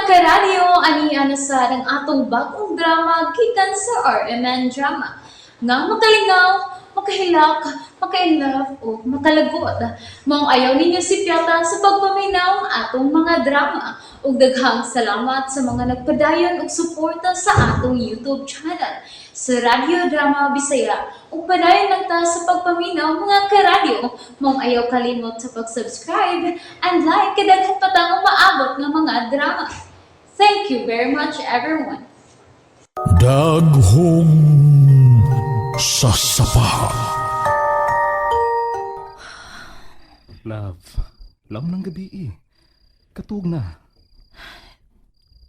Karadyo, ani na sa ang atong bagong drama gikan sa RMN Drama. Nga makalingaw, makahilak, maka-inlove o makalagot. Maong ayaw ninyo sipyata sa pagpaminaw ang atong mga drama. Ug daghang salamat sa mga nagpadayon og suporta sa atong YouTube channel sa Radyo Drama Bisaya. Ug padayon lang ta sa pagpaminaw, mga karadyo. Maong ayaw kalimot sa pag-subscribe and like kay daghan pa tang umaabot nga mga drama. Thank you very much, everyone. Daghong sasapa. Love, love ng gabi eh. Katug na.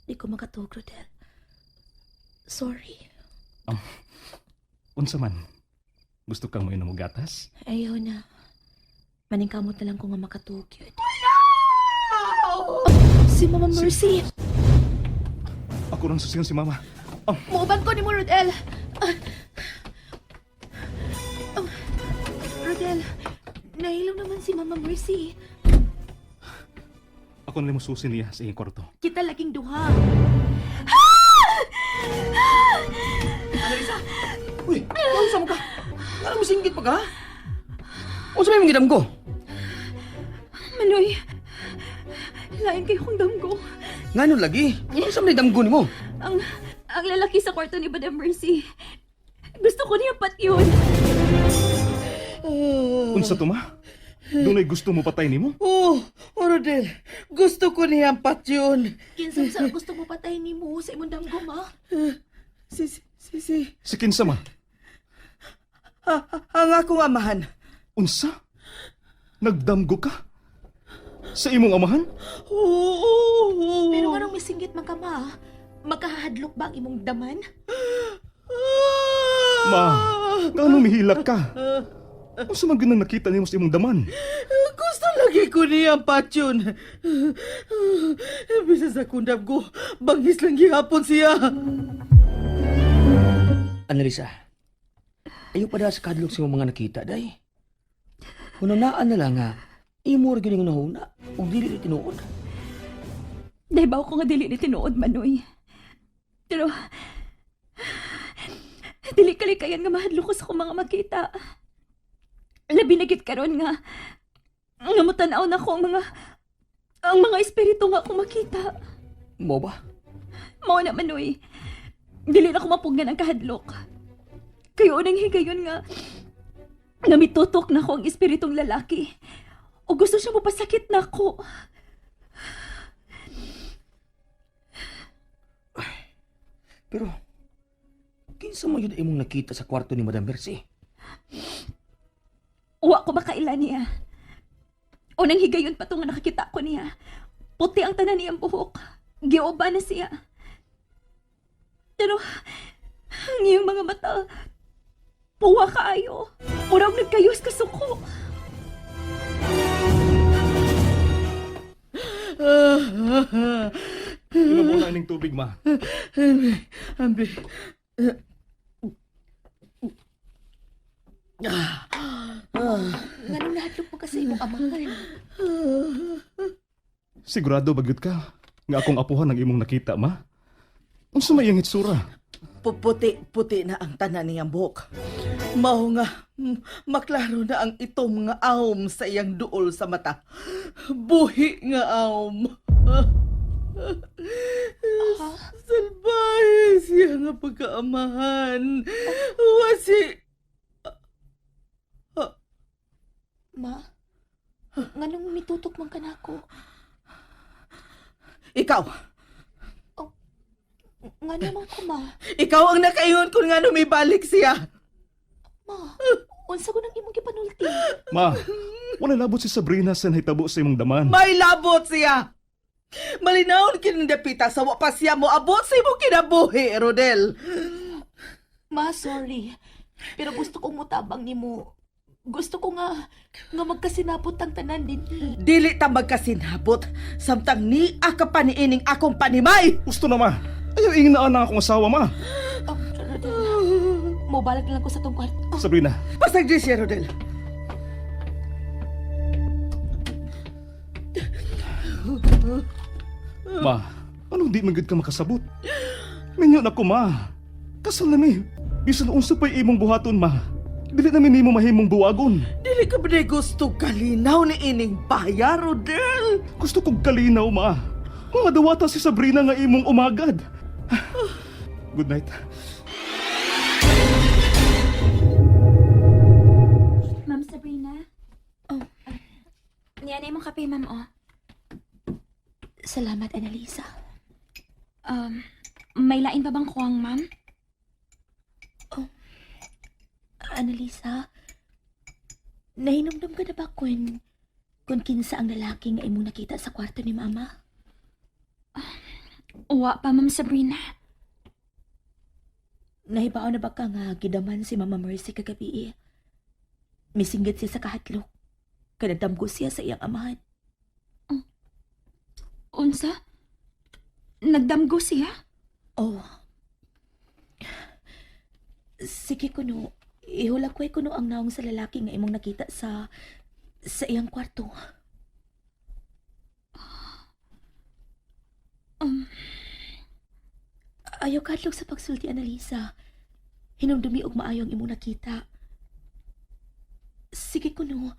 Di ko makatuog, Rodel. Sorry. Unsa man. Gusto kang mainom og gatas? Ayaw na. Maningkamot na lang ko nga makatuog yun. Si Mama Mercy! Ako ron susiyon si Mama. Muuban ko ni mo, Rodel! Ah. Oh, Rodel, nahilom naman si Mama Mercy. Ako na lang susi niya sa iyang kwarto. Kita laging duha. Analisa! Uy, unsa mo ka? Ngano mo singgit pa ka? Unsa may mong ko? Manoy, lain kay kong damgo. Ngano lagi? Unsa man damgo nimo? Ang lalaki sa kwarto ni Madam Mercy. Gusto ko niya patyon. Unsa to, Ma? Dunay gusto mo patay nimo? Oh, oh, Rodel, gusto ko niyang patyon. Kinsa sa gusto mo patay nimo sa imong damgo, ma? Si, si, si, si. Si kinsa, Ma? Ah, ah, ang akong amahan. Unsa? Nagdamgo ka? Sa imong amahan? Oo, oo, oo. Pero nganong misinggit man ka, ma? Makahadlok ba ang imong daman? Ma, ngano mihilak ka? Unsa man gyud nang nakita nimo sa imong daman? Gusto lagi ko niyang patyon. Bisa sa kundab ko, bangis lang gihapon siya. Analisa, ayo pa sa kadlok sa imong mga nakita, day. Hunanaan na lang nga, imo ra gyud ang nahuna ug dili ni tinuod. Dahil ko nga dili ni tinuod, Manoy. Pero, dili kalikayan nga mahadlok ko sa akong mga makita. Labi na gid karon nga, nga mutanaw na ko ang mga espiritu nga akong makita. Mo ba? Mao na, Manoy. Dili na ko mapugnan ang kahadlok. Kayo unang higayon nga, nga mitutok na ko ang espiritong lalaki. O gusto siya mapasakit na ako. Pero kinsa man yun imong nakita sa kwarto ni Madam Mercy? Uwa ko makaila niya. Unang higayon pa to nga nakakita ko niya. Puti ang tanan niyang buhok. Giuba na siya. Pero, ang iyang mga mata, puwa kaayo. Murag nagkayos kasuko. Inom mo na ining tubig, Ma. Ambi, ambi. Nganong nahadlok mo kasi imong amahan? Sigurado ba gyud ka nga akong apuhan ang imong nakita, Ma? Unsa may iyang hitsura? Puti-puti na ang tanan niyang buhok. Mao nga, maklaro na ang itong mga awm sa iyang duol sa mata. Buhi nga awm. Salbahe siya nga pagkaamahan. Wasi... Ma, nganong mitutok man ka nako? Ikaw! Ngano man ko, ma? Ikaw ang nakaingon kung nga numibalik siya. Ma, unsa ko nang imong gipanulti? Ma, wala labot si Sabrina sa nahitabo sa imong daman. May labot siya! Malinawon kinindapita sa wa pa siya mo abot sa imong kinabuhi, Rodel. Ma, sorry. Pero gusto kong mutabang nimo. Gusto ko nga nga magkasinapot ang tanan din. Dili ta magkasinabot samtang ni ka pa niining akong panimay. Gusto na, Ma. Ayaw ingin na ang akong asawa, Ma. Oh, Rodel. Mobalag na lang ko sa tong kwarto. Oh, Sabrina, Pasagdi siya, Rodel. Ma, Anong di man gyud ka makasabot? Minyo na ko, ma. Kasal na mi. Bisan unsa pa'y imong buhaton, ma. Dili na mi nimo mahimong buwagon. Dili ka ba gusto kalinaw ni ining baya, Rodel? Gusto kong kalinaw, ma. Mga dawata si Sabrina nga imong umagad. Good night. Ma'am Sabrina? Oh. Niyan na imong kape, ma'am, oh. Salamat, Annalisa. May lain pa bang kuwang, ma'am? Annalisa, nahinumdum ka na ba kung kinsa ang lalaki nga imong nakita sa kwarto ni Mama? Uwa pa, Ma'am Sabrina. Nahibaw na ba ka nga gidaman si Mama Mercy kagabi eh? Misinggit siya sa kahadlok. Kanadamgo siya sa iyang amahan. Unsa? Nagdamgo siya? Oh. Sige kuno, ihulakway kuno ang naong sa lalaki nga imong nakita sa iyang kwarto. Um, Ayaw kadlok sa pagsulti, Annalisa. Hinumdumi og maayo ang imong nakita. Sige kuno,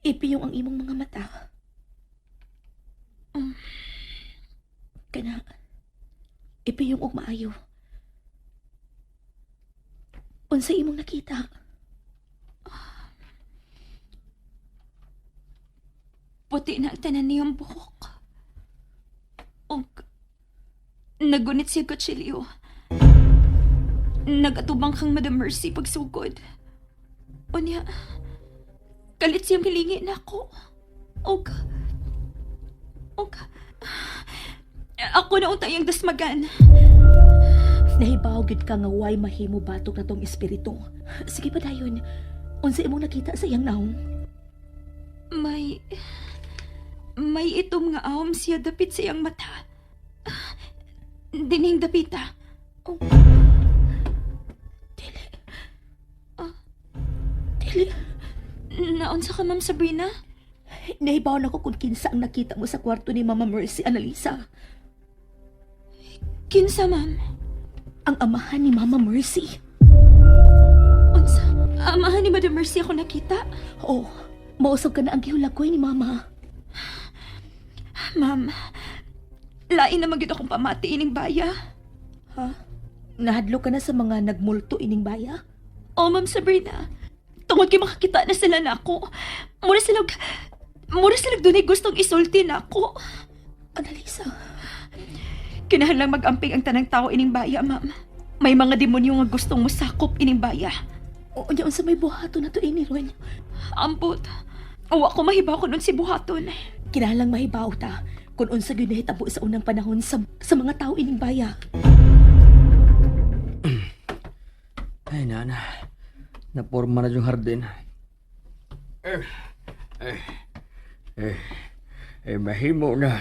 ipiyong ang imong mga mata. Kana, ipiyong og maayo. Unsa imong nakita? Puti na ang tanan niyang buhok. Og nagunit siya kutsilyo. Nagatubang kang Madam Mercy pagsugod. Unya, kalit siyang hilingi na ako. Og, og, ako na unta iyang dasmagan. Nahibaw gid ka nga way mahimo batok na tong espiritu. Sige pa dayon. Unsa imong nakita sa iyang naong? May, may itom nga awam siya dapit sa iyang mata. Dining dapita. Oh. Dili. Dili. Naunsa ka, Ma'am Sabrina? Nahibaw na ko kung kinsa ang nakita mo sa kwarto ni Mama Mercy Annalisa. Kinsa, ma'am? Ang amahan ni Mama Mercy. Unsa? Amahan ni Madam Mercy ako nakita? Oh, mausap ka na ang gihulakoy ni Mama. Ma'am, lain na magyud akong pamati ining baya. Ha? Nahadlo ka na sa mga nagmulto ining baya? Oh, Ma'am Sabrina, tungod kay makakita na sila nako. Mura sila mura sila dunay gustong isulti nako. Annalisa, Kinahanglang magamping ang tanang tao ining baya, ma'am. May mga demonyo nga gustong musakop ining baya. o unya unsa may buhato na to ini ron. Ambot. Wa ko mahibaw ko nun si buhaton. Kinahanglang mahibaw ta kung unsa gyud nahitabo sa unang panahon sa mga tao ining baya. Ay, nana. Naporma na yung hardin. Eh, eh, mahimo na.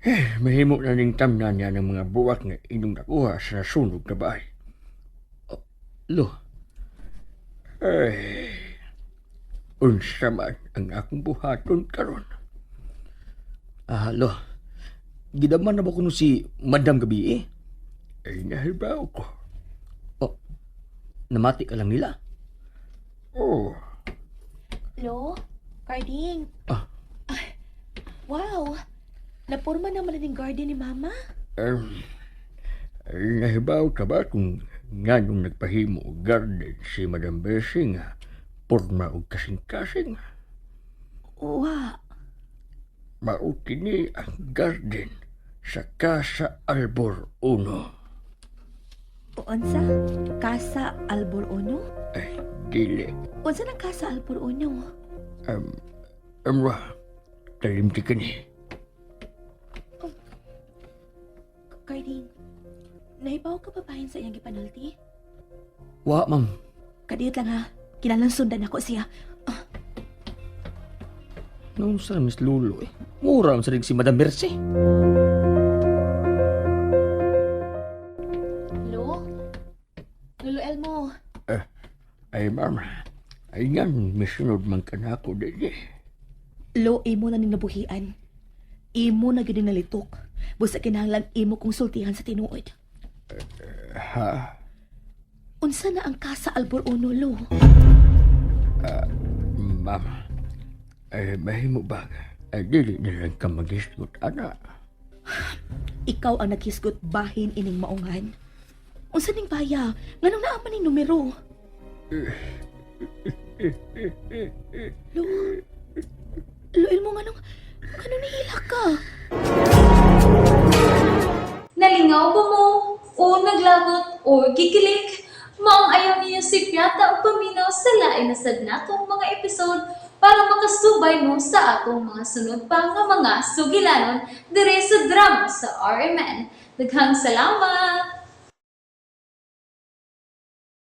Eh, mahimo na ning tamnan niya ng mga buwak nga inyong nakuha sa nasunog na bahay. Oh, Lo, Ay, unsa man ang akong buhaton karon. ah, lo. Gidaman na ba kuno si Madam gabi eh? Ay, nahibaw ko. Oh, namati ka lang nila. Oh, Lo, Carding. Ah. Wow. Napurma naman na ng garden ni Mama. um, ay, nahibaw ka ba kung nganong nagpahimo og garden si Madam Bessie nga porma og kasing-kasing? Wa. Mao kini ang garden sa Casa Arbor Uno. Unsa? Casa Albor Uno? Ay, dili. Unsa nang Casa Albor Uno? Um, amra, talimti kini. Carding, nahibaw ka pa bahin sa iyang gipanulti? Wa, ma'am. Kadiyot lang ha. Kinahanglan sundan ako siya. Noon sa Miss Lolo eh. Mura man sa rin si Madam Mercy. Lo? Lolo Elmo. Ay, ma'am, ay nga, misunod man ka na ako dili. Lo, imo na ning nabuhian. Imo na gyud ni nalitok. Busa kinahanglan imo kong sultihan sa tinuod. Ha? Unsa na ang kasa Albor Uno, Lo? Ma'am, ay mahimo ba? Ay dili na lang ka magisgot, ana. Ikaw ang naghisgot bahin ining maungan. Unsa ning baya? Nganong naa man ning numero? Lo, Lo, Elmo, nganong nahilak ka? Nalingaw ba mo? O naglagot o gikilig? Maong ayaw niyo si Piata o paminaw sa lain na sad natong mga episode para makasubay mo sa atong mga sunod pa nga mga sugilanon dire sa drama sa RMN. Daghang salamat!